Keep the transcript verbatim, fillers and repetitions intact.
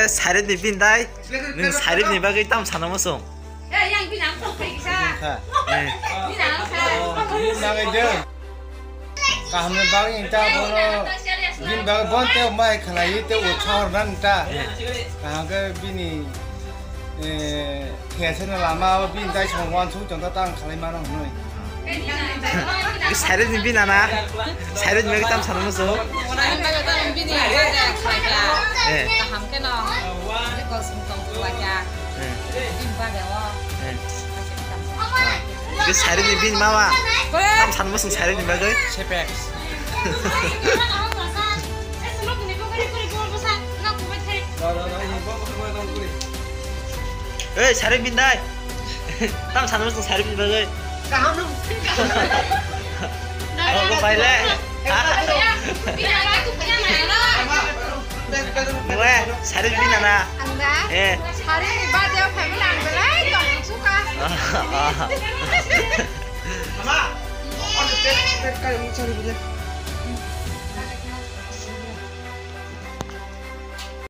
Sairip ni bini dai, nwng Sairip ni bagwi tam sana muchung? Eh, yang bini ang kok kai kisa. Kha. Eh. Bini ang sa. Bini bagwi de. Kaham ni bagwi ta bono. Bini bagwi bon te mai khalai te o chor nan ta. Eh. Kaham ke bini, eh, Khe seno lama o bini dai song wan song chong ta tang khalai mano hwnwi. Sairip ni bini na. Sairip ni tam sana muchung. Sairip ni bagwi tam bini bagwi khlai kha. Eh. Kaham khe no. Ni kosong tong khlai kha. Eh. Bini bagwi o. Eh. Sairip ni bini mama. Tam sana muchung Sairip ni bagwi. Sepek. Ei, Sairip bini dai. Tam sana muchung Sairip bini bagwi. Kaham no. Oh, go pai le. Ha? Nwe, Sairip bini na. Ang da? Eh. Sairip ni bade o family ang belai tong suka. Ama. Sorry, sorry.